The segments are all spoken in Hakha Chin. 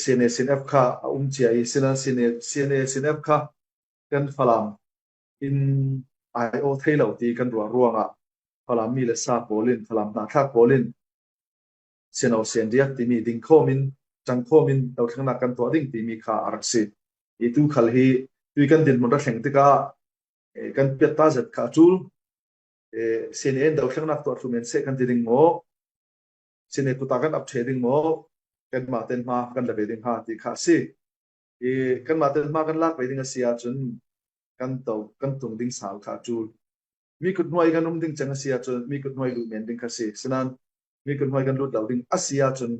CNA CNF kha a um cia i sinan CNA CNF kha kan Falam in ai aw thei lo ti kan ruah ruangah Falam mi le sa pawl in Falam hnahthlak pawl in CNO CNDF timi ding khawm in ṭang khawm in dothlennak kan tuah ding timi kha a rak si. I tu khal hi tui kan dinhmun ra thleng tikah kan piat ta zet kha a cul. CNA in dothlennak tuah thlu men seh kan ti ding maw? CNA kuta kan ap ṭhe ding maw? Kanmah ten hma kan la ve ding hnga ti kha a si. I kanmah ten hma kan lak ve ding a si ahcun kan to kan tung ding sal kha a cul. Mi kut hnuai kan um ding cang a si ahcun mi kut hnuai luh men ding kha si. Sinan mi kut hnuai kan lut lo ding a si ahcun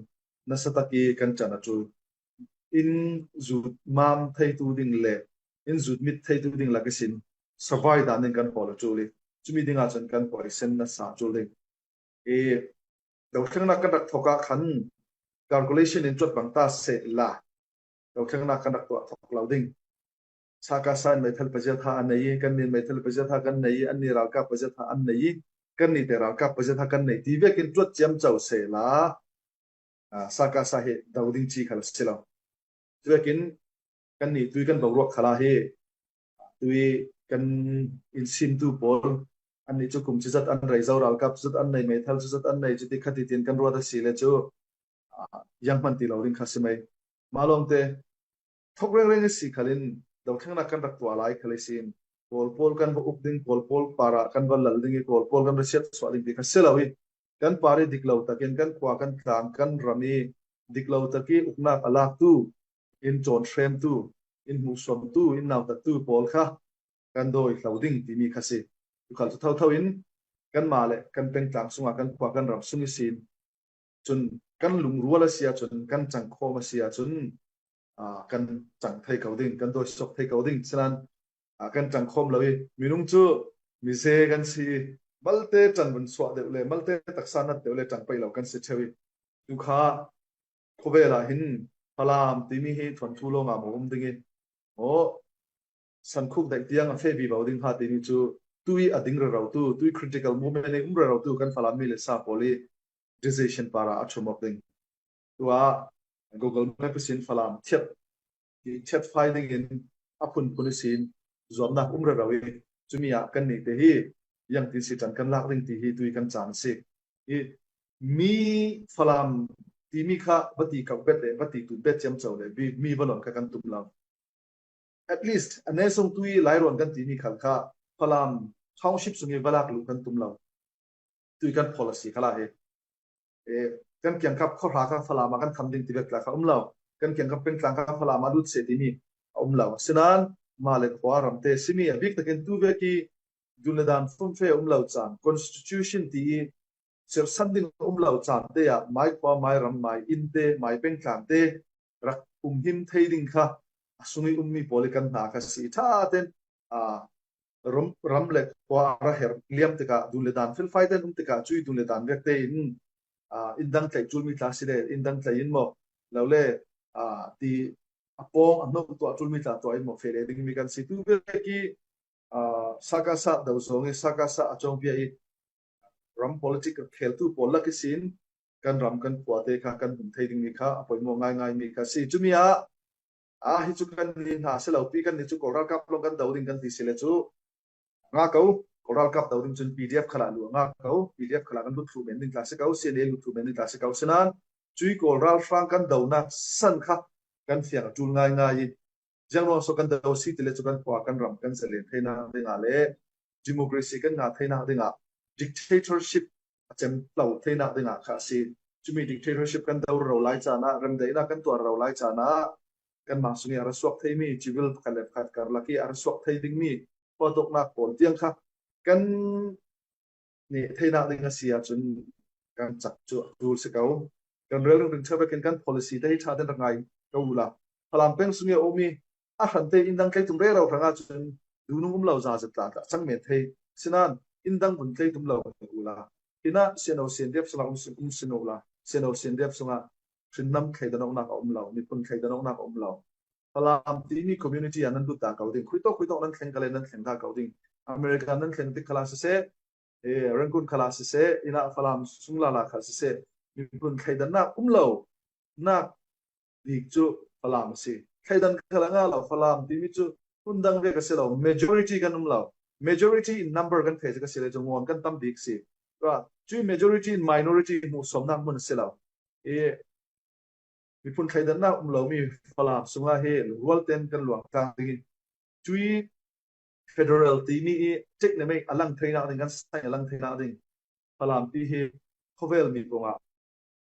nasa tak i kan ṭan a ṭul. Inn zut mam theitu ding le inn zut mit theitu ding lak isin savai dan in kan hawl a ṭul i cumi ding ahcun kan huaisen nasa a ṭul ding. I dothlennak kan rak thawk ah khan calculation in cuat bang ta seh la dothlennak kan rak tuah thawk lo ding. Sakasa in meithal pazia tha an nei i kan nih meithal pazia tha kan nei i an nih ralkap pazia tha an nei i kan nih te ralkap pazia tha kan nei ti vek in tuat ciam cho se la sakasa hi do ding chi khal si lo. Cuvekin kan nih tui kan boruak khala hi tui kan in simtu pawl an nih cu kum ci zat an rei zo ralkap zat an nei meithal cu zat an nei cuti khati tin kan ruat a si le cu yang hman ti lo ding kha si mei ma lawng te Thok rengreng i si khal in dothlennak kan rak tuah lai khal i sin Kawl pawl kan va uk ding, Kawl pawl par ah kan va lal ding i Kawl pawl kan va siat chuah ding ti kha si lo i kan par i dik lo takin kan khua kan tlang kan ram i dik lo tak i uknak a laktu in cawn hremtu in hmuhsuamtu in nautattu pawl kha kan dawi hlo ding timi kha si. Tukhal cu thotho in kanmah le kan pengtlang sungah kan khua kan ram sung i sin cun kan lungrual a si ahcun kan cang khawm a si ahcun kan cang thei ko ding kan dawi sok thei ko ding sinan kan cang khom lo i minung cu mize kan si i malte ṭan vun suah deuh le malte taksa nat deuh le ṭang pei lo kan si ṭheu i tu kha khawvel ah hin Falam timi hi thuanthu lawng ah maw um ding i maw sankhuk daih tiang a fe vi bo ding ha timi cu tui a ding rero tu tui critical movement i um rero tu kan Falam mi le sa pawl i decision para a chum awk ding tu ah Google Map sin Falam thiat thiat fai ding in a phunphun sin zuamnak um rero i cumi ah kan nih te hi yang tin si tan kan lak ding ti hi tui kan caan si i mi Falam timi kha vati kau bet le vati tu bet chiam cho le mi valon kha kan tum lo at least ane sung tui lairon kan timi khal kha Falam township sungi valak lu kan tum lo tui kan policy khala he kan kiangkap khuahra kha Falam ah kan tham ding ti tla kha um lo kan kiangkap pengtlang kha Falam ah lut se timi a um lo asinain mah le khua ram te simi a bik takin tu ve ki duledan fumfe um lo caan constitution ti i sersan ding um lo caan te ah mai khua mai ram mai inn te mai pengtlang te rak um him thei ding kha a sungi ummi pawl i kan hna kha si tha ten ram ram le khua ra her liam tikah dun le dan felfai ten um tikah cui dun le dan vek te in inn dang tlaih ṭulmi tla si le inn dang tlaih in maw lo le ti a pawng a hnok tuah ṭulmi tla tuah in maw fe le dingmi kan si tu ve ki sakasa do zong i sakasa a cong bia i ram politic kheltu pawl lak i sin kan ram kan khua te kha kan hum thei dingmi kha a poimo ngai ngai mi kha si cumi ah a hi cu kan ni hna si lo pi kan ni cu kawl ralkap lawng kan do ding kan ti si le cu nga ko kawl ralkap do ding cun PDF khala lu nga ko PDF khala kan lut thlu men ding tla si ko CNA lut thlu men ding tla si ko sinan cui kawl ralhrang kan do nak san kha kan fiang a tul ngai ngai i jiangruang so kan do si ti le cu kan khua kan ram kan zalen theina ding ah le democracy kan nga theina ding ah dictatorship a cem lo theina ding ah kha si cumi dictatorship kan do ro lai caan ah remdaihnak kan tuar ro lai caan ah kanmah sung i a ra suak theimi civil pakhat le pakhat karlak i a ra suak thei dingmi huatawknak pawl tiang kha kan nih theihnak ding a si ahcun kan cak cu a tul si ko. Kan rel ring ring kin kan policy te hi tha ten rak ngai ko ula. Falam peng sung i a um i a hran te inn dang tlei tum re ro hrang ahcun dunung um lo za zat tla tla cang men thei. Sinan inn dang vun tlei tum lo ula. Ina siano sian dep sungah um um sin ula. Siano sian dep sungah hrinnam thleidanawknak a um lo miphun thleidanawknak a um lo Falam timi community ah nan lut ta ko ding khuitok khuitok nan thleng kale nan thleng ta ko ding America nan thleng tik khala siseh eh Rangoon khala siseh ina Falam sungla la kha siseh miphun thleidannak um lo nak. bik cu Falam a si. Thleidan khal a ngah lo. Falam timi cu phundang ve ka si lo. Majority kan um lo. Majority in number kan thei cu ka si le cu ngawn kan tam bik si. Cui majority in minority hmuhsawmnak hmun a si lo. I miphun thleidannak um lomi Falam sungah hi lungrual ten kan luang tlang ding in cui federal timi i ṭek le meik a lang theinak ding kan sai a lang theinak ding Falam ti hi khawvel mi pungah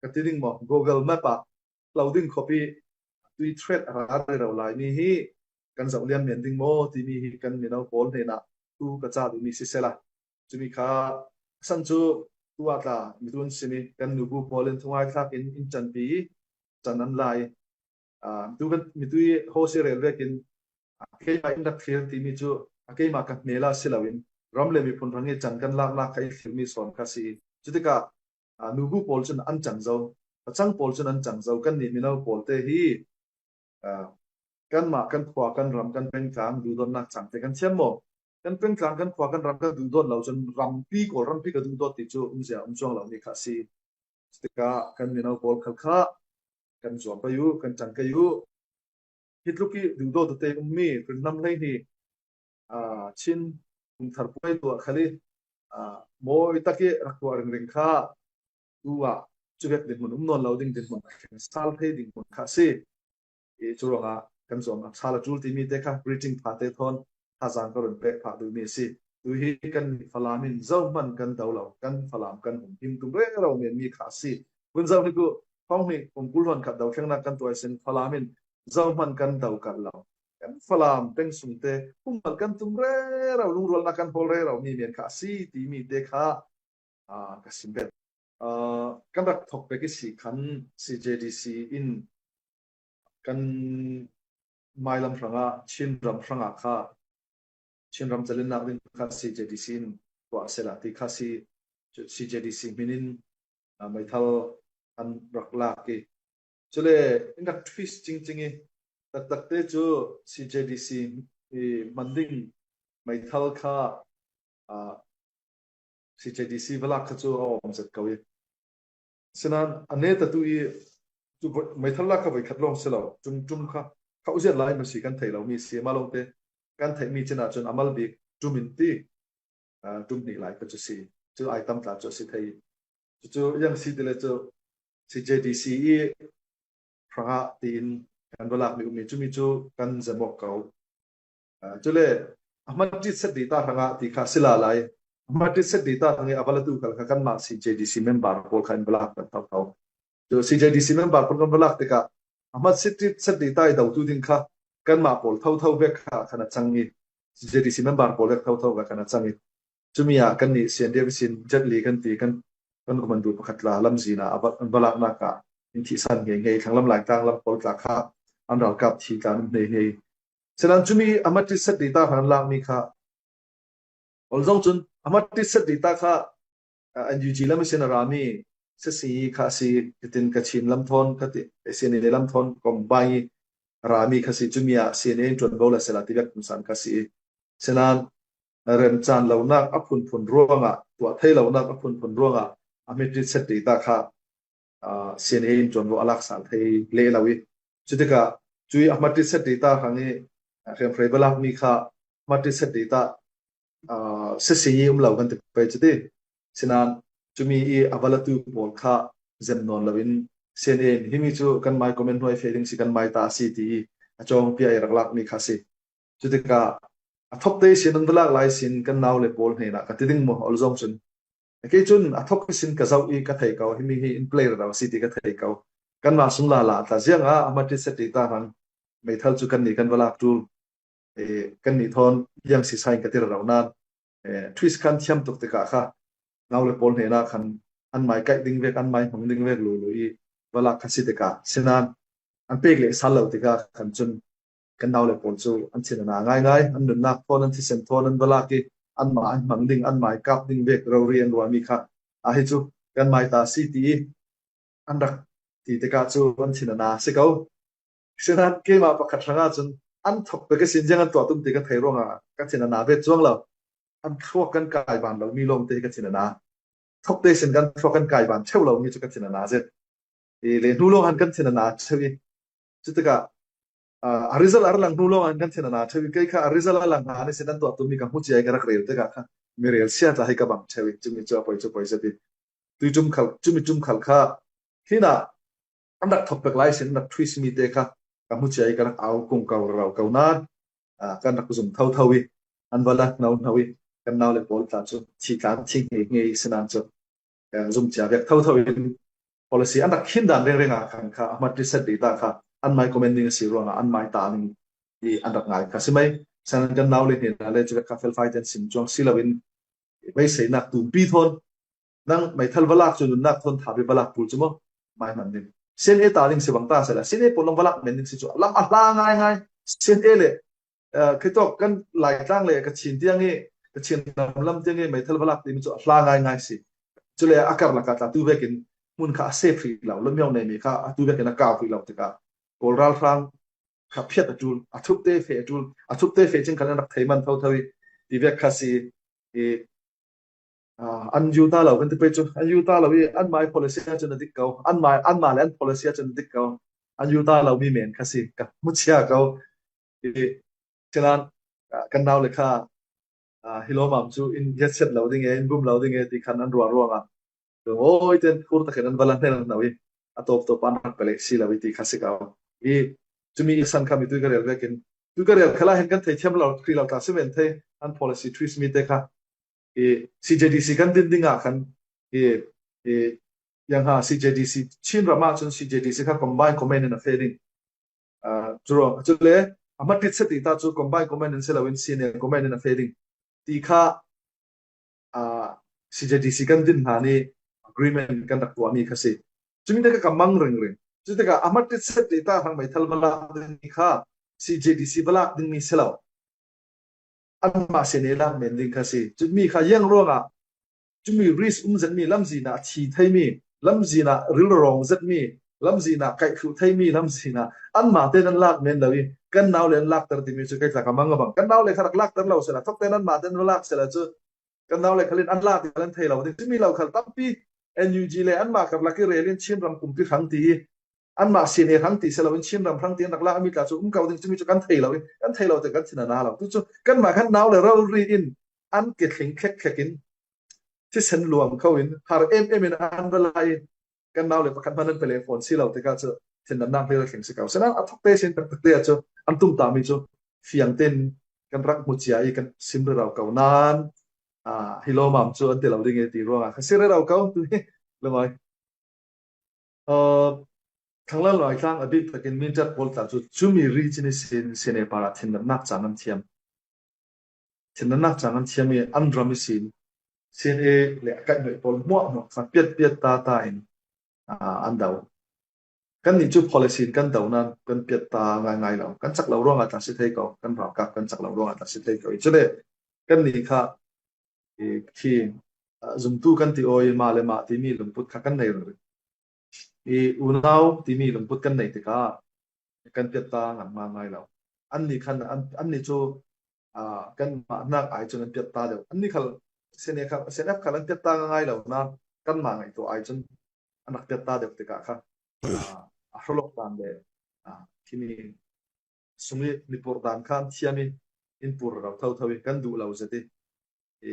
ka ti ding maw Google Map ah lo ding khuapi tui threat a ra ro lai mi hi kan zoh liam men ding maw timi hi kan mino pawl hnenah tu ka ca duhmi si sela cumi kha san cu tu ah tla mitun simi kan nubu pawl in thungai thlak in in chan pi chan an lai tu kan mitui ho si rel vekin keimah in rak thlir timi cu keimah ka hmela si loin ram le miphun rang i chan kan laknak kha i thlirmi sawn kha si. Cutikah nubu pawl cun an cang zo, pacang pawl cun an cang zo. Kan nih mino pawl te hi kanmah kan khua kan ram kan pengtlang duhdawtnak cang te kan thiam maw? Kan pengtlang kan khua kan ram kan duhdawt lo cun rampi Kawl rampi ka duhdawt ti cu umzia um chuang lo mi kha si. Cutikah kan mino pawl khal kha kan zuam kai u, kan ṭang kai u. Hi tluk i duhdawt tete ummi ringnam hlei hi Chin kumthar puai tuah khal i mawi tak i rak tuah ringring kha tu ah cuvek dinhmun um nawn lo ding dinhmun sal thei dinhmun kha si. I cu ruangah kan zuamnak sal a ṭul timi te kha greeting pha te thawn thazaang ka run pek phah duhmi a si. Tu hi kan Falam in zohman kan do lo, kan Falam kan hum him tum rero men mi kha a si. Kun zo hi ku thong hi kum kul hon khat do thlengnak kan tuai sin Falam in zohman kan do kal lo. Kan Falam peng sung te hummal kan tum rero lungrualnak kan hawl rero mi men kha a si timi te kha ka sim bet. Kan rak thok pek i si khan CJDC in kan Mailam hrangah Chinram hrangah kha Chinram calinnak ding kha CJDC in tuah sela ti kha si CJDC min in meithal an rak lak i cule in rak twist cingcing i taktak te cu CJDC i hman ding meithal kha CJDC va lak kha cu a awm zet ko i Sinain a ne tatu i cu meithal lak kha voikhat lawng si lo tum tum kha khauh ziat lai ma si kan thei lomi si ma lawngte kan theihmi chin ahcun amal bik tum in ti tum hnih lai kha cu si cu ai tam tla cu si thei cucu yang si tile cu CJDC i hrangah tiin kan va lakmi ummi cumi cu kan zemawk ko. Cule ahmat tit set data hrangah ti kha sila lai. Ahmat tit set data hrang i avalatu khal kha kanmah CJDC member pawl kha in valak kan thau thau. Cu CJDC member pawl kan valak tikah ahmat set set data i dotu ding kha kanmah pawl tho tho vek kha khan a cang i CJDC member pawl vek tho tho vek khan a cang i cumi ah kan nih CNDF sin jet li kan ti kan kan kumandu pakhat la lamzin ah an valak nak ah in thi san nge nge thlang lam lai tlang lam pawl tla kha an ralkap thi tla an hnei hnei. Senan cumi amati set data khan lakmi kha ol zong cun amati set data kha NUG lam sin a rami sasi kha si titin Kachin lam thawn kha ti CNA lam thawn combine rami kha si cumi ah CNA ṭuanvo la sela ti vek san kha si. Senan remcaan lonak a phunphun ruangah tuah thei lonak a phunphun ruangah amiti set data kha CNA in ṭuanvo a lak sal thei le lo i cutikah cui ahmati set data hrang i hriamhrei balak mi kha ahmati set data sisi um lo kan ti pei cuti sinan cumi i avalatu pawl kha zem nawn loin CNA himi cu kan mai comment hnuai fe ding si kan mai ta si ti i a cawng pia i rak lak mi kha si. Cutikah a thok te sin an valak lai sin kan nau le pawl hnenah ka ti ding mo ol zong cun kei cun a thok sin ka zoh i ka thei ko himi hi in play ra si ti ka thei ko. Kan mah sung la la tla ziang ah amati set ti ta ran meithal cu kan nih kan valak tul e kan nih thon yang si sain ka tir ro nan twist khan thiam tuk tikah kha nau le pawl hnena khan an mai kaih ding vek an mai hmang ding vek lu lu i valak kha si tikah sinan an pek le sal lo tikah khan cun kan naule pawl cu an thin a na ngaingai. An nunnak thawn, an thisen thawn an va lak i anmah an hmang ding, an mai kap ding vek rori an ruahmi kha a hi cu kan mai ta si ti i an rak ti tikah cu an thin a na si ko. Sinain keimah pakhat hrangah cun an thok pe ka sin jiang an tuah tum ti ka thei ruangah ka thin a na ve chuang lo. An thluak kan kai ban lomi lawng te ka thin a na. Thok te sin kan thluak kan kai ban cheu lomi cu ka thin a na zet. I le hnu lawng han kan thin a na cheu i. Cu tikah a result a lang hnu lawng an kan thin ana theu kei kha a result a lang hna ni sin an tuah tumi ka hmu cia ka rak rel tikah kha mi rel sia tla hi ka bang theu cumi cu a poi cu poi zati tui tum khal cumi tum khal kha hina an rak thok pek lai sin rak twist mi te kha ka hmu cia i ka rak au kung ko rau ko nan kan rak zum tho tho i an vala no no i kan nau le pawl tla cu thi tlan thi nge nge sinan cu zum cia vek tho tho in policy an rak khin dan reng ah khan kha ahmat reset data kha an mai comment ding si ruangah an mai ta ning i an rak ngai kha si mai san kan nau le hne le chu kha fel fai ten sim chuang si loin beiseinak tu pi thon nang meithal valak cu nunnak thon tha bi valak pul chu mo mai man ding sen e ta ding si bang ta sela sen e polong valak men ding si chu lam a hla ngai ngai sen e le khitok kan laitlang le ka chin tiang i ka chin ram lam tiang i meithal valak timi cu a hla ngai ngai si cule a karlak ah tla tu vekin hmun kha a safe rih lo lomyong nei mi kha atu vekin a kau rih lo tikah kawl ralhrang kha phiat a tul a thup te fe a tul a thup te fe ching khan rak thei man tho tho i ti vek kha si i an yu ta lo kan ti pe cu an yu ta lo i an mai policy ahcun a dik ko an mai an ma le an policy ahcun a dik ko an yu ta lo mi men kha si ka muchia ko i sinan kan nau le kha hi mam cu in get set lo ding e in bum lo ding e ti khan an ruah ruangah oi ten phur takin an vala hnel no i a top top an rak pele si lo i ti kha si ko i chumi san kha mi tu ka rel vekin tu ka rel khala hen kan thei thiam lo khri lo ta simen thei an policy twist mi te kha i CJDC kan din ding ah khan i i yang ha CJDC Chin ram ah cun CJDC kha combine command in a fe ding cu cule a tit set ta cu combine command in siloin CNA command in a fe ding ti kha CJDC kan din hna nih agreement kan rak tuahmi kha si cumi te ka mang ring ring cu tikah a tit set ti ta hang meithal balak ding kha CJDC balak ding mi silo anmah CNA lak men ding kha si cumi kha yang ruangah cumi risk um zetmi lamzin ah a thi theimi lamzin ah rilrawng zetmi lamzin ah kaihhruh theimi lamzin ah anmah ten an lak men lo i kan nau le an lakter timi cu kei tlak amang abang kan nau le kha rak lakter lo sela thok ten anmah ten lak sela cu kan nau le khalin an lak ti an thei lo ding cumi lo khal tampi NUG le anmah karlak i relin Chin ram kumpi hrang ti i anmah CNA hrang ti selo in Chin ram hrang ti an rak lak mi tla cu um ko ding cumi cu kan thei lo i kan thei lo te kan thin a na lo tu cu kanmah khan nau le ralri in an ke thling thlek thlek in thisen luang kho in har em em in an va lai kan nau le pakhat hmanh an pele fawn si lo tikah cu thindannak hlei thleng si ko senain a thok te sin tak te cu an tum ta mi cu fiang ten kan rak hmu cia i kan sim rau ko nan hi lo mam cu an ti lo ding e ti ruangah ka si rau ko tu hi lungoi thanglan lai tlang a bik takin mintat pawl tla cu chumi region sin sene para thindannak chang an thiam Thindannak cang an thiam i an ram i sin CNA le a kaihhnawih pawl hmuahhmuah kha piat ta ta in an do. Kannih cu policy in kan do nain kan piat ta ngaingai lo. Kan cak lo ruangah tla si thei ko. Kan ralkap kan cak lo ruangah tla si thei ko. Cule kannih kha khi zumtu kan ti oi mah le mah timi lungput kha kan nei rih. I unau timi lungput kan nei tikah kan piat ta ngam ngai lo. Annih khan annih cu kanmah nak ai cun an piat ta deuh. Annih khal CNF khal an piat ta ngai lo na kanmah ngaihtuah ai cun an rak piat ta deuh tikah kha a hrolok dan le khimi sung i mipur dan kha an thiam i in pur ro tho tho i kan duh lo zet i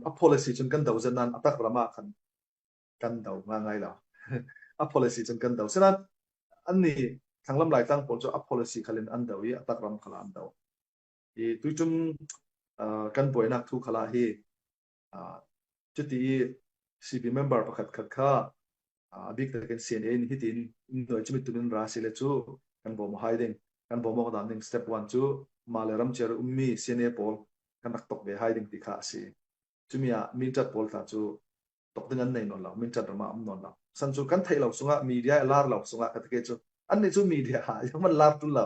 a policy cun kan do zet nan a tak ram ah khan kan do nga ngai lo. A policy cun kan do. Senain annih thanglam laitlang pawl cu a policy khal in an do i a tak ram khal an do. I tuitum kan buainak thu khala hi cuti i CB member pakhat khat kha a bik takin CNA in hitin noi chimit tunin ra si le cu kan bawm hai ding kan bawm awk dan ding step 1 cu mah le ram cer ummi CNA pawl kan rak tok ve hai ding ti kha a si cumi ah mintat pawl tla cu tok ding an nei nawn lo mintat ram ah um nawn lo san cu kan theih lo sungah media lar lo sungah ka tike cu an nih cu media ha man lar tul lo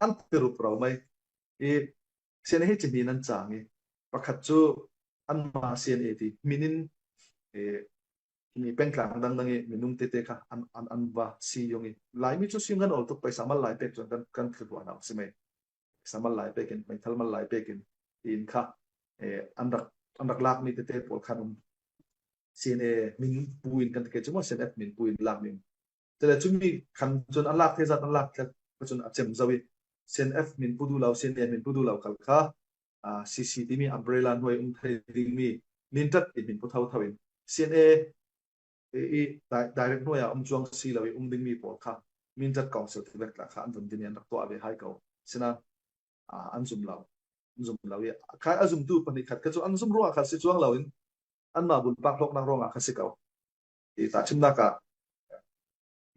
an tirup ro mai i CNA hi cihni nan cang i pakhat cu anmah CNA ti min in mi pengtlang dangdang i minung tete kha an an an va si yung i Laimi cu sim kan ol tuk paisa mal lai pek cun kan kan thil nak si mei paisa mal lai pek in meithal mal lai pek in tiin kha an rak an rak lak mi tete pawl khan um CNA min pu in kan ke chu mo CNF min pu in lak mi tele chumi khan cun an lak the zat an lak. Cun a cem zau i CNF min pu duh lo, CNA min pu duh lo khal kha CC timi umbrella hnuai um thei dingmi mintat ti min pu thotho in CNA i direct hnuai ah um cuang si lo i um dingmi pawl kha mintat council ti vek tla kha an vun dimi an rak tuah ve hai ko. Sinain an zum lo. An zum lo i khai a zumtu pahnih khat kha cu an zum ruangah kha si cuang lo in anmah bulpak hlawknak ruangah kha si ko. I tahchunhnak ah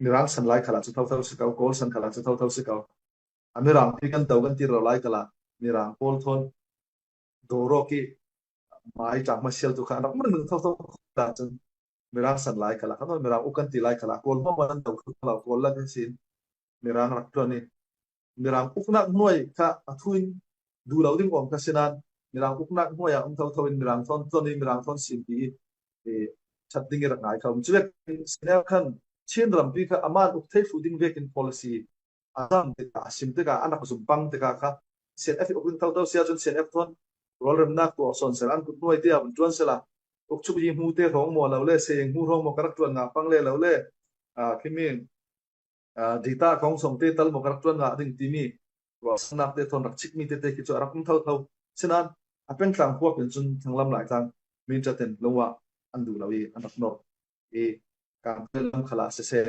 Mirang san lai khal ah cu thotho si ko, Kawl san khal ah cu thotho si ko. A Mirang pi kan do kan ti ro lai kala Mirang pawl thawn dawrawk i mai ṭang ma sial tu kha an rak mun mun thotho ta cun Mirang san lai kala kan Mirang uk kan ti lai kala Kawl hmang an do kho lo Kawl la kan sin Mirang rak tuan i Mirang uknak hnuai kha a thuin duh lo ding awm kha si nain Mirang uknak hnuai ah um thotho in Mirang thawn ton i Mirang thawn sim ti i that ding i rak ngai kho. Cu vek sinel khan Chin rampi kha aman uk thei fu ding vekin policy a zam tikah a sim tikah an rak zum pang tikah kha CNF i ukin thotho sia cun CNF thon rolremnak tuah sawn sel an kut hnuai te ah vun tuan sela ukchuk yi hmu te rong mo lo le seying hmu rong mo ka rak tuan nga pang le lo le khimi data kong song te tal mo ka rak tuan nga ding timi ruahsannak te thon rak chikmi te te khi cu a rak um thotho. Sinain a pengtlang huap in cun thanglam laitlang minṭaten lungwah an duh lo i an rak nor i Kangte lam khala siseh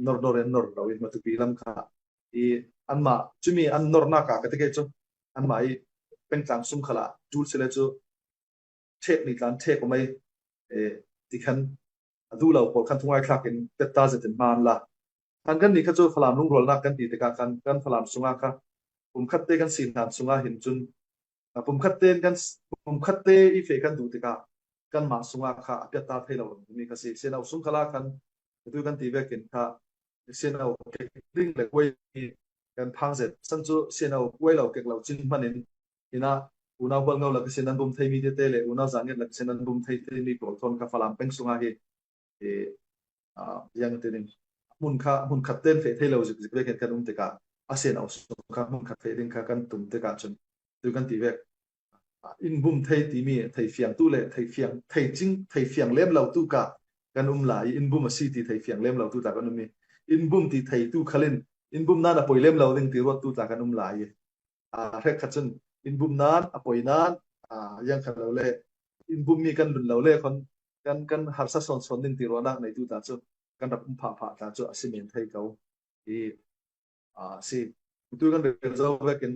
nor nor in nor lo i Matupi lam kha i anmah cumi an nornak ah ka ti ke cu anmah i pengtlang sung khala ṭul sile cu ṭhek ni tlan ṭhek mei ti khan a duh lo pawl khan thungai thlak in tetta zet in hma an la. Than kan nih kha cu Falam lungrualnak kan ti tikah khan kan Falam sungah kha pumkhat te kan si hnan sungah hin cun pumkhat te kan pumkhat te i fe kan duh tikah kanmah sungah kha a piatta thei lo mi kha si seno sung khala khan tu kan ti vekin kha seno kek ding le kuai kan phang zet san cu seno kuai lo kek lo chin hman in ina unau bal ngau la ka sin an bum thei mi te te le unau zanget la ka sin an bum thei te mi pawl thon ka Falam peng sungah hi yang te ding hmun kha hmun khat ten fe thei lo zik zik ve kan um tikah asen au sung kha hmun khat fe ding kha kan tum tikah cun tu kan ti vek in bum thei timi thei fiang tu le thei fiang thei ching thei fiang lem lo tu ka kan um la i in bum a si ti thei fiang lem lo tu ta kan um i in bum ti thei tu khalin in bum nan a poi lem lo ding ti ruat tu ta kan um la i hrek khat cun in bum nan a poi nan yang khat lo le in bum mi kan lun lo le khon kan kan harsa son son ding ti ruahnak nei tu ta cu kan rak um pha pha ta cu a si men thei ko i si tu kan rel zo vekin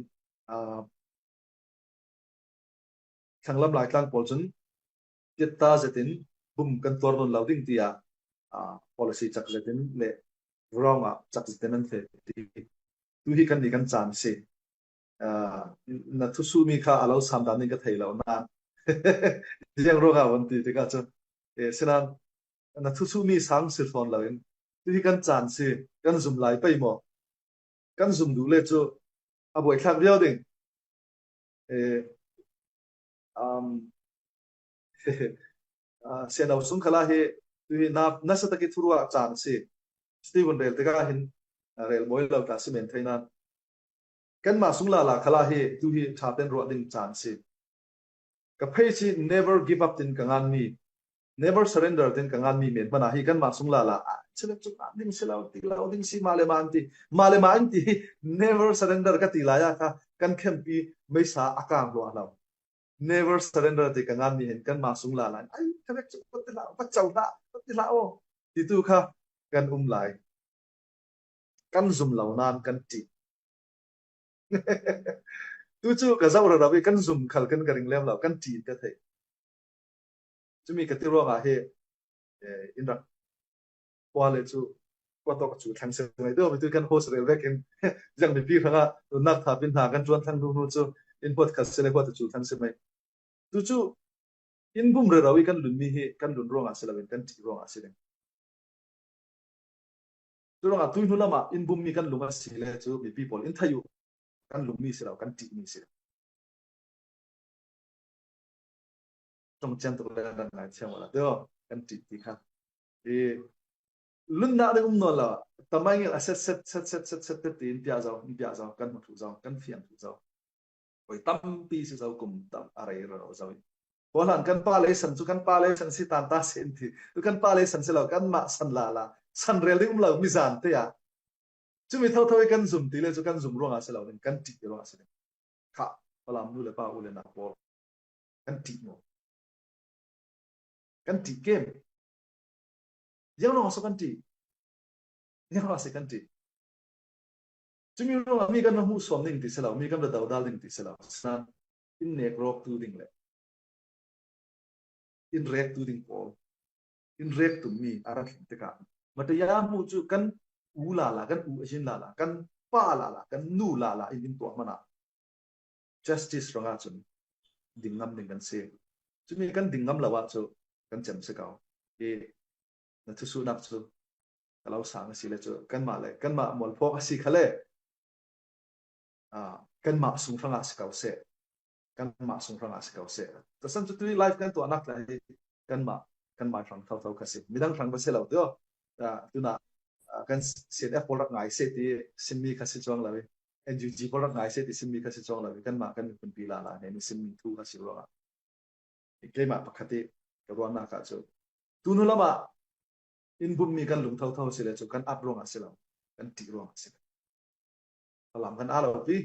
thlanglam laitlang pawl cun titta zetin bum kan tuar non lo ding tiah policy chak zetin le wrong ah chak zetin an fe ti tu hi kan ni kan caan si. Na thusu mi kha alo sam dan ning ka thei lo na jiang ro ka von ti tikah cun sinan na thusu mi sang si fawn lo in tu hi kan caan si kan zum lai pei maw kan zum duh le cu a buai thlak viau ding um siano sung khala hi tu hi na nasa taki thurua caan si Steven rel tikah hin rel mawi lo ta si men thei nan kanmah sung la la khala hi tu hi tha ten ruah ding caan si ka phei si never give up tin ka ngan mi never surrender tin ka ngan mi men mana hi kanmah sung la la sile chu ding si lo ti lo ding si ma le ma an ti ma le ma an ti never surrender ka ti lai a kha kan khempi meisa akang lo lo never surrender ti ka ngan mi hin kan mah sung la lai ai ka vek chu ti la va chau la ti la o ti tu kha kan um lai kan zum lo nan kan ti tu cu ka zau ra i kan zum khal kan ka ring lem lo kan ti ka thei cumi ka ti ruangah hi in rak khua le cu khua to ka cu thlang se ngai do mi tu kan host rel vek in jang mi pi hranga nak tha pin hna kan tuan thang nu nu cu in pot khat se le khua tu cu thang se mai tu cu in bum re rawi kan lun mi hi kan lun ruangah si loin kan ṭih ruangah si ding cu ruangah tu hnu lamah in bum mi kan lung a si le cu mipi pawl in thayu kan lung mi si lo kan ṭih mi si tong chian tuk le ran ngai thiam wala do kan ṭih ti kha i lunnak ding um nawn lo tamai ngel a set set set set set set te in pia zo in pia zo kan hmu thu zo kan fiang thu zo oi tampi si zo kum tam a rei ro zo Holan kan pa le san cu kan pa le san si tan ta sen ti tu kan pa le san si lo kan mah san la la san rel ding um lo mi zan te ah. Cumi thotho i kan zum ti le cu kan zum ruangah si lo ding, kan ṭih ti ruangah si ding. Khah, Falam nu le pa u le nau pawl kan ṭih maw? Kan ṭih kem. Yang lawng so kan ṭih. Yang lawng si kan ṭih. Cumi ruangah mi kan va hmuh suam ding ti si lo, mi kan va dodal ding ti si lo. Asinain inn nek rawk tu ding le inn rek tu ding pawl inn rek tummi a rat tikah mataya hmu cu kan u la la kan u ajin la la kan pa la la kan nu la la in in tuah mana justice rangah cun ding ngam ding kan si cumi kan ding ngam lo ah cu kan cem si ko i na thusu nak cu ka lo sang asi le cu kanmah le kanmah mualphawk asi khale kanmah sung hrangah si ko seh kanmah sung hrangah si ko seh tasan cu tui live kan tuahnak la hi kanmah kanmah hrang tho tho kha si midang hrang va si lo tu tuna kan CNF pawl rak ngai se ti simmi kha si chuang lo i NUG pawl rak ngai se ti simmi kha si chuang lo i kanmah kan miphun pi la la ne ni simmi thu kha si ruangah keimah pakhat i ka ruahnak ah cu tunu lam ah in bummi kan lung tho tho si le cu kan ap ruangah si lo kan ṭih ruangah si Falam kan aa lo pi.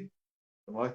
Ngoi.